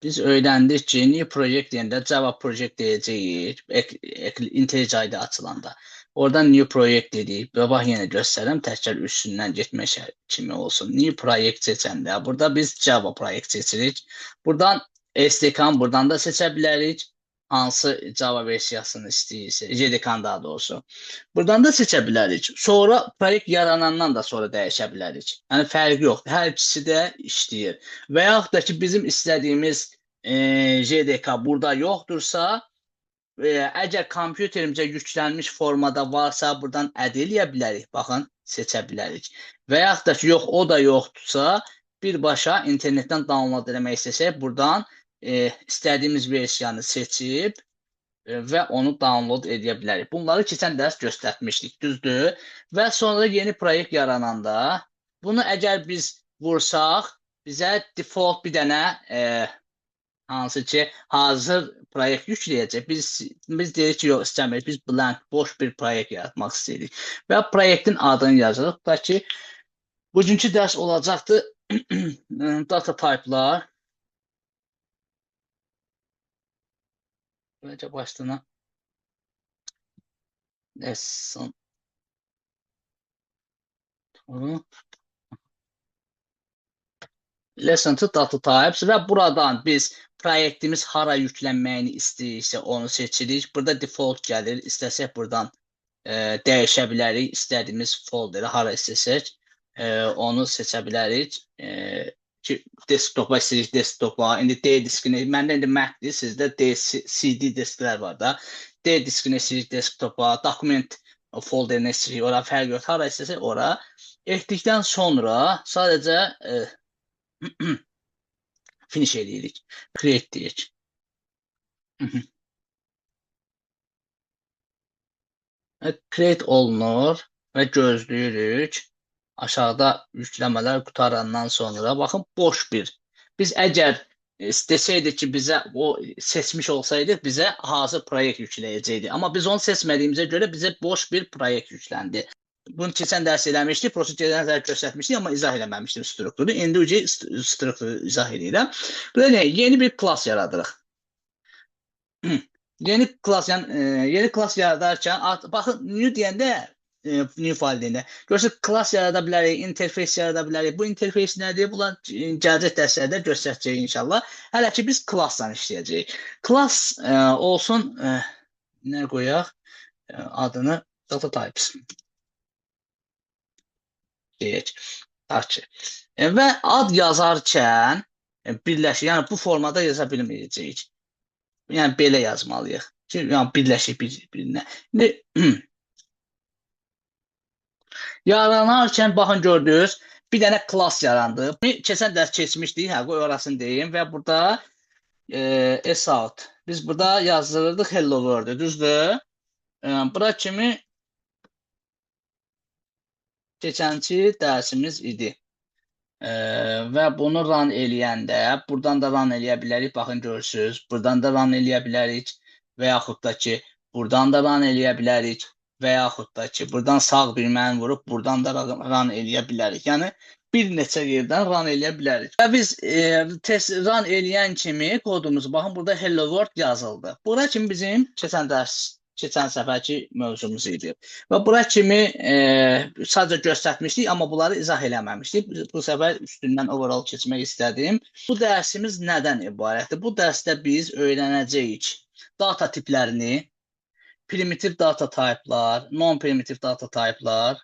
Biz öyrəndik ki, new project deyəndə Java project deyəcəyik, IntelliJ IDEA açılanda. Oradan new project dedik. Və bax, yenə göstərirəm, təkrar üstündən getmək kimi olsun. New project seçəndə burada biz Java project seçirik. Buradan SDK-nı buradan da seçə bilərik. Hansı Java versiyasını istəyirsə, JDK-nı daha doğrusu. Buradan da seçə bilərik. Sonra proyekt yaranandan da sonra dəyişə bilərik. Yəni fərqi yoxdur. Hər ikisi də işləyir. Və yaxud da ki, bizim istədiyimiz JDK burada yoxdursa, əgər kompüterimizə yüklənmiş formada varsa, buradan add eləyə bilərik. Baxın, seçə bilərik. Və yaxud da ki, yox, o da yoxdursa, birbaşa internetdən download eləmək istəsək, buradan istədiyimiz versiyanı seçib və onu download edə bilərik. Bunları keçən dərs göstərmişdik, düzdür? Və sonra yeni proyekt yarananda bunu əgər biz vursaq, bizə default bir dənə hansı ki hazır proyekt yükləyəcək. Biz deyirik ki, yox, istəmirik. Biz blank, boş bir proyekt yaratmaq istəyirik. Və proyektin adını yazırıq. Tutaq ki, bugünkü dərs olacaqdır data type'lar. Beləcə başlığına lesson 2, lesson 2 data types və buradan biz proyektimiz hara yüklənməyini istəyirsə onu seçirik. Burada default gəlir. İstəsək buradan dəyişə bilərik. İstədiyimiz folderi hara istəsək onu seçə bilərik. Ki desktopa istəyirik, desktopa. İndi D diskini, məndə indi Mac-dir, sizdə D, CD disklər var da. D diskini istəyirik desktopa, dokument folderini istəyirik, ora fərq yox. Hara istəsək ora. Etdikdən sonra sadəcə finish eləyirik. Create deyək. Create olunur və gözləyirik. Aşağıda yükləmələr qutarandan sonra baxın, boş bir. Biz əgər desəydik ki, bizə o seçmiş olsaydıq, bizə hazır proyekt yükləyəcəkdi. Amma biz onu seçmədiyimizə görə bizə boş bir proyekt yükləndi. Bunu keçən dərs eləmişdik, proses keçən dərs göstərmişdik, amma izah eləməmişdim strukturu. İndi uca strukturu izah edirəm. Burada nə? Yeni bir klass yaradırıq. Yeni klass, yəni, yeni klass yaradarkən, baxın, new deyəndə, new file deyəndə, görürsünüz, klass yarada bilərik, interfeys yarada bilərik. Bu interfeys nədir? Bunlar gələcək dərslərdə göstərəcəyik inşallah. Hələ ki, biz klassla işləyəcəyik. Klass olsun, nə qoyaq? Adını data types deyək. Tutaq ki. Və ad yazarkən birləşir, yəni bu formada yaza bilməyəcəyik. Yəni belə yazmalıyıq. Ki, yəni birləşir bir-birinə. İndi yaranarkən baxın, gördünüz, bir dənə klass yarandı. Bir keçən dərs keçmişdik, hə, qoy orasını deyim və burada sout. Biz burada yazdırırdıq hello world, düzdür? Bura kimi keçənki dərsimiz idi. Və bunu run eləyəndə, buradan da run eləyə bilərik, baxın görürsünüz, buradan da run eləyə bilərik və yaxud da ki, buradan da run eləyə bilərik və yaxud da ki, buradan sağ düyməni vurub, buradan da run eləyə bilərik. Yəni, bir neçə yerdən run eləyə bilərik. Və biz test run eləyən kimi kodumuzu, baxın, burada Hello World yazıldı. Bura kimi bizim keçən dərs, keçən səfərki mövzumuz idi. Və bura kimi sadəcə göstərmişdik, amma bunları izah eləməmişdik. Bu səfər üstündən overall keçmək istədim. Bu dərsimiz nədən ibarətdir? Bu dərsdə biz öyrənəcəyik data tiplərini, primitiv data type'lar, non-primitiv data type'lar,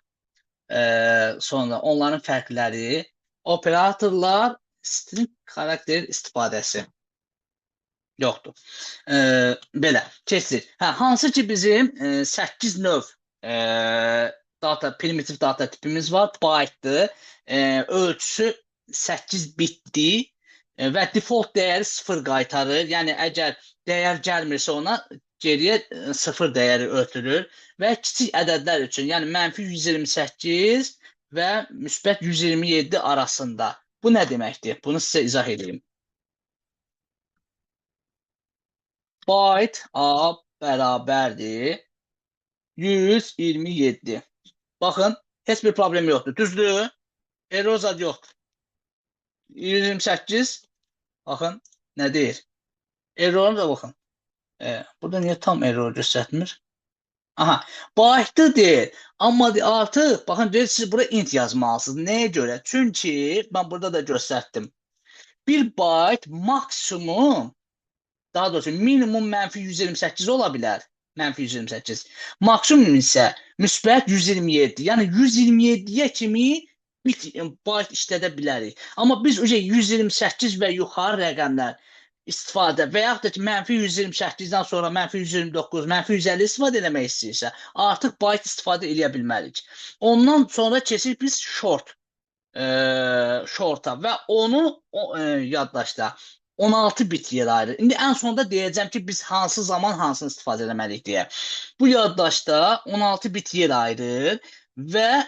sonra onların fərqləri, operatorlar, string karakter istifadəsi. Yoxdur. Belə, keçirik. Hə, hansı ki bizim 8 növ data, primitiv data tipimiz var, byte-dır. Ölçüsü 8 bitdir və default dəyəri 0 qaytarır. Yəni, əgər dəyər gəlmirsə ona, geriyə 0 dəyəri ötürür və kiçik ədədlər üçün, yəni mənfi 128 və müsbət 127 arasında. Bu nə deməkdir? Bunu sizə izah edeyim. Byte A bərabərdir 127. Baxın, heç bir problem yoxdur. Düzdür? Error zad yoxdur. 128. Baxın, Nə deyir? Erroruna da baxın. Burada niyə tam error göstərmir? Aha, byte deyil. Amma artıq baxın deyir, siz bura int yazmalısınız. Nəyə görə? Çünki mən burada da göstərdim. Bir byte maksimum, daha doğrusu minimum mənfi 128 ola bilər. Mənfi 128. Maksimum isə müsbət 127. Yəni 127-yə kimi bit byte işlədə bilərik. Amma biz 128 və yuxarı rəqəmlər istifadə və yaxud da ki, mənfi 128-dən sonra mənfi 129, mənfi 150 istifadə eləmək istəyirsə, artıq byte istifadə eləyə bilmərik. Ondan sonra keçirik biz shorta və onu yaddaşda 16 bit yer ayırır. İndi ən sonda deyəcəm ki, biz hansı zaman hansını istifadə eləməliyik deyə. Bu yaddaşda 16 bit yer ayırır və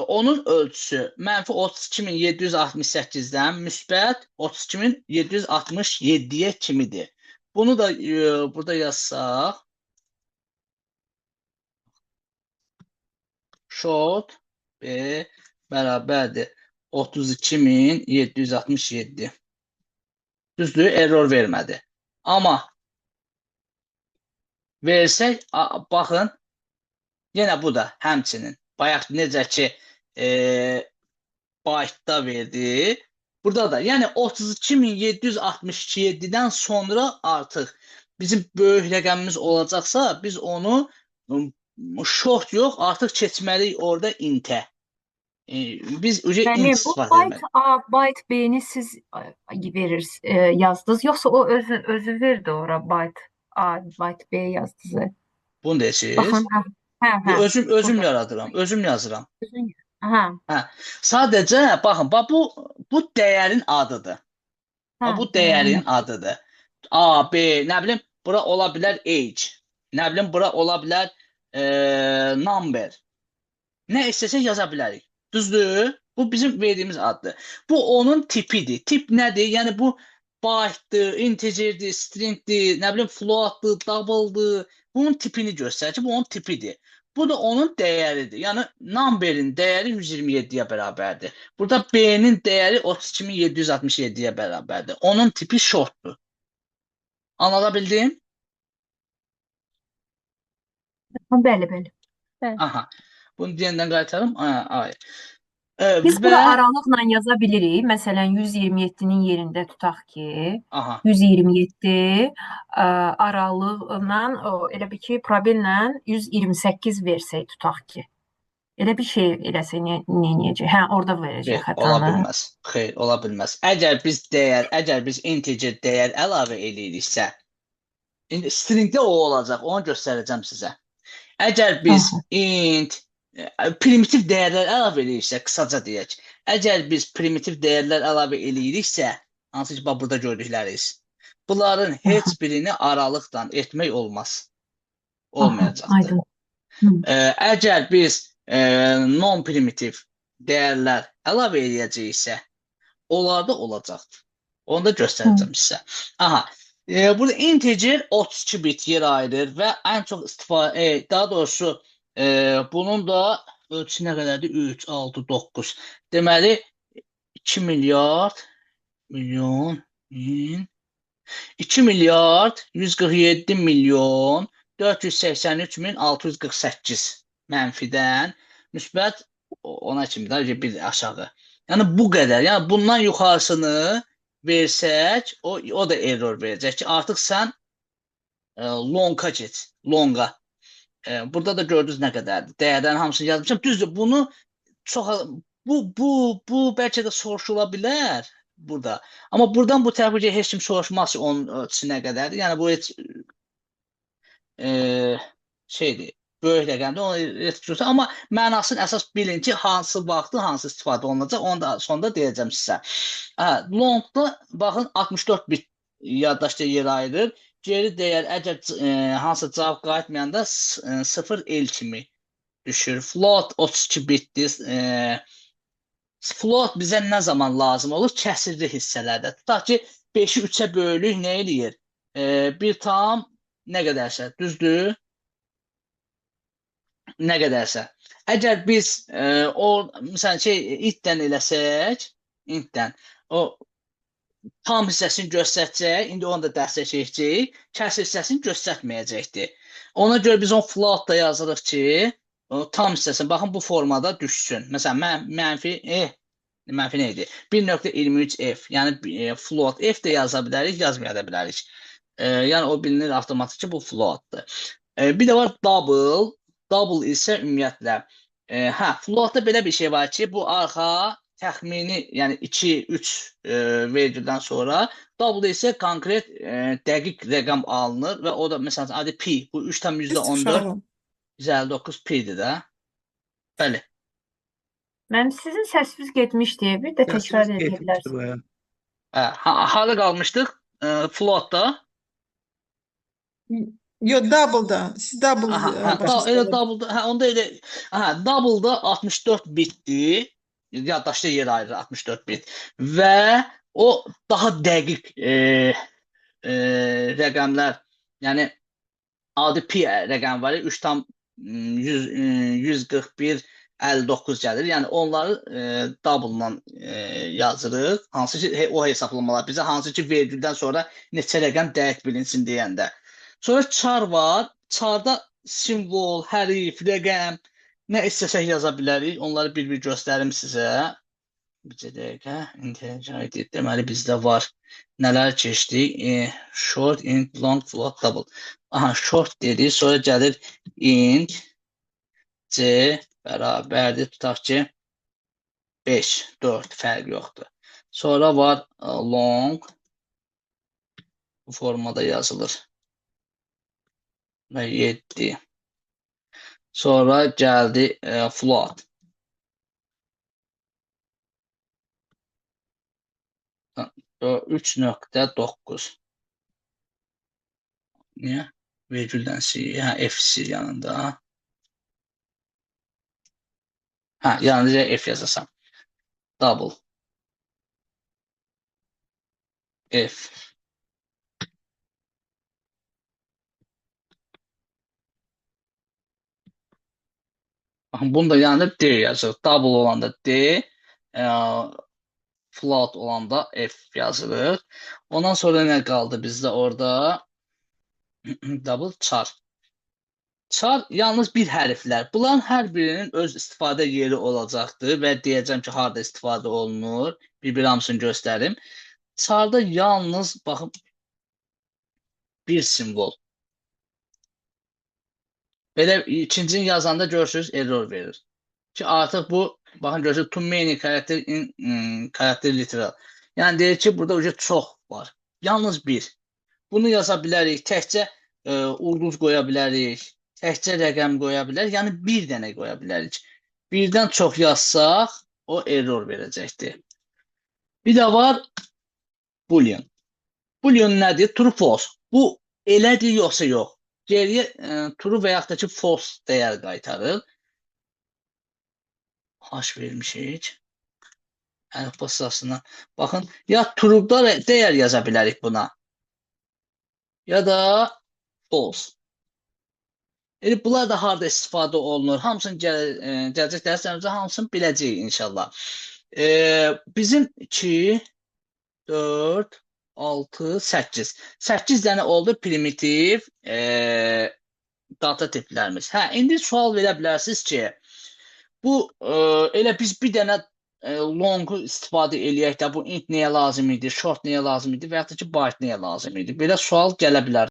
onun ölçüsü mənfi 32.768-dən müsbət 32.767-yə kimidir. Bunu da burada yazsaq, short B bərabərdir 32.767. Düzdür, error vermədi. Amma versək, baxın, yenə bu da həmçinin. Bayaq necə ki, byte-da verdi. Burada da, yəni 32.767-dən sonra artıq bizim böyük rəqəmimiz olacaqsa, biz onu short yox, artıq keçməliyik orada int-ə. Biz int Bəli, bu istifadə byte etməliyik. A, byte B-ni siz verir, yazdınız. Yoxsa o özü verdi ora byte A, byte B yazdınız. Bunu deyirsiniz. Baxın, hə, hə. Özüm Burada. yaradıram, özüm yazıram. Özün, hə. Hə. Sadəcə baxın, bax bu dəyərin adıdır. Hə, Bax, bu dəyərin adıdır. A, B, nə bilim, bura ola bilər age. Nə bilim, bura ola bilər number. Nə istəsək yaza bilərik. Düzdür? Bu bizim verdiyimiz addır. Bu onun tipidir. Tip nədir? Yəni bu byte-dır, integerdir, stringdir, nə bilim floatdır, double'dır. Bunun tipini göstərir ki, bu onun tipidir. Bu da onun dəyəridir. Yəni numberin dəyəri 127-yə bərabərdir. Burada B-nin dəyəri 32.767-yə bərabərdir. Onun tipi shortdur. Anlada bildim? Bəli, bəli. Bəli. Aha. Bunu deyəndən qaytarım. Ay. Biz Və bura aralıqla yaza bilirik. Məsələn, 127-nin yerində tutaq ki, aha. 127 aralıqla, elə bir ki, probellə 128 versək tutaq ki. Elə bir şey eləsək, nə eləyəcək? Hə, orada verəcək Xeyr, xətanı. ola bilməz. Xeyr, ola bilməz. Əgər biz integer dəyər əlavə eləyiriksə, indi stringdə o olacaq, onu göstərəcəm sizə. Əgər biz int, primitiv dəyərlər əlavə eləyiriksə, qısaca deyək, əgər biz primitiv dəyərlər əlavə eləyiriksə, hansı ki, bax burada gördükləriniz, bunların heç birini aralıqdan etmək olmaz. Olmayacaqdır. Aydın. Əgər biz non-primitiv dəyərlər əlavə eləyəcəyiksə, onlarda olacaqdır. Onu da göstərəcəm sizə. Aha. Burada integer 32 bit yer ayırır və ən çox istifadə, daha doğrusu, bunun da ölçüsü nə qədərdir? 3, 6, 9. Deməli, 2 milyard, milyon, min, 2 milyard, 147 milyon, 483 min, 648 mənfidən müsbət ona kimi də bir aşağı. Yəni bu qədər. Yəni bundan yuxarısını versək, o da error verəcək ki, artıq sən longa keç, longa. Burada da gördünüz nə qədərdir. Dəyərlərin hamısını yazmışam. Düzdür, bunu çox bu bəlkə də soruşula bilər burada. Amma buradan bu tərəfə heç kim soruşmaz ki, onun ölçüsü nə qədərdir. Yəni bu heç şeydir, böyük rəqəmdir, onu heç tutursa. Amma mənasını əsas bilin ki, hansı vaxtı, hansı istifadə olunacaq, onu da sonda deyəcəm sizə. Hə, longda baxın 64 bit yaddaşda yer ayırır. Geri dəyər əgər hansısa cavab qayıtmayanda 0 L kimi düşür. Float 32 bitdir. Float bizə nə zaman lazım olur? Kəsirli hissələrdə. Tutaq ki, 5-i 3-ə bölük nə eləyir? 1 tam nə qədərsə, düzdür? Nə qədərsə. Əgər biz o, məsələn, intdən eləsək, intdən, o Tam hissəsini göstərəcək. İndi onu da dərsdə keçəcəyik. Kəsr hissəsini göstərməyəcəkdir. Ona görə biz onu float da yazırıq ki, o tam hissəsini baxın bu formada düşsün. Məsələn, mənfi mənfi nə idi? 1.23 f, yəni float f də yaza bilərik, yazmaya da bilərik. Yəni o bilinir avtomatik ki, bu floatdır. Bir də var double. Double isə ümumiyyətlə hə, floatda belə bir şey var ki, bu arxa təxmini, yəni 2, 3 vergüldən sonra double isə konkret dəqiq rəqəm alınır və o da məsələn adi pi, bu 3,14 Uşağım. 159 pi-dir də. Bəli. Mənim sizin səsiniz getmişdi. Bir də təkrar Səsiniz edə getmişdi bilərsiniz. baya. Hə, harda qalmışdıq? Floatda. Yo, double'da. Siz double Aha, hə, başa elə salın. double-da, hə, onda elə, hə, double-da 64 bitdir. Yaddaşda yer ayırır 64 bit. Və o daha dəqiq rəqəmlər, yəni adi pi rəqəm var, 3,100 141 59 gəlir. Yəni onları double-la yazırıq. Hansı ki o hesablamalar bizə hansı ki vergüldən sonra neçə rəqəm dəqiq bilinsin deyəndə. Sonra char var. Charda simvol, hərif, rəqəm nə istəsək yaza bilərik. Onları bir-bir göstərim sizə. Bir dəqiqə. Integer ID. Deməli bizdə var. Nələr keçdik? Short, int, long, float, double. Aha, short dedik. Sonra gəlir int c bərabərdir. Tutaq ki 5, 4 fərq yoxdur. Sonra var long, bu formada yazılır. Və 7. Sonra gəldi float. 3.9. Niyə? Vergüldən C, hə, F yanında. Hə, yalnızca F yazasan. Double. F. Baxın, bunu da yanında D yazırıq. Double olanda D, float olanda F yazırıq. Ondan sonra nə qaldı bizdə orada? Double char. Char yalnız bir hərflər. Bunların hər birinin öz istifadə yeri olacaqdır və deyəcəm ki, harda istifadə olunur. Bir-bir hamısını göstərim. Charda yalnız, baxın, bir simvol. Belə ikincini yazanda görürsünüz, error verir. Ki, artıq bu, baxın, görürsünüz, too many character in character literal. Yəni, deyir ki, burada uca çox var. Yalnız bir. Bunu yaza bilərik, təkcə ulduz qoya bilərik, təkcə rəqəm qoya bilərik, yəni bir dənə qoya bilərik. Birdən çox yazsaq, o error verəcəkdir. Bir də var boolean. Boolean nədir? True, false. Bu elədir, yoxsa yox. Geriyə true və yaxud da ki, false dəyər qaytarır. H vermişik. Əlifba sırasına. Baxın, ya true-da dəyər yaza bilərik buna. Ya da false. Yəni, bunlar da harda istifadə olunur? Hamısını gələcək dərslərimizdə hamısını biləcəyik inşallah. Bizim 2, 4, 6, 8. 8 dənə oldu primitiv data tiplərimiz. Hə, indi sual verə bilərsiniz ki, bu elə biz bir dənə longu istifadə eləyək də, bu int nəyə lazım idi, short nəyə lazım idi və yaxud da ki, byte nəyə lazım idi? Belə sual gələ bilər.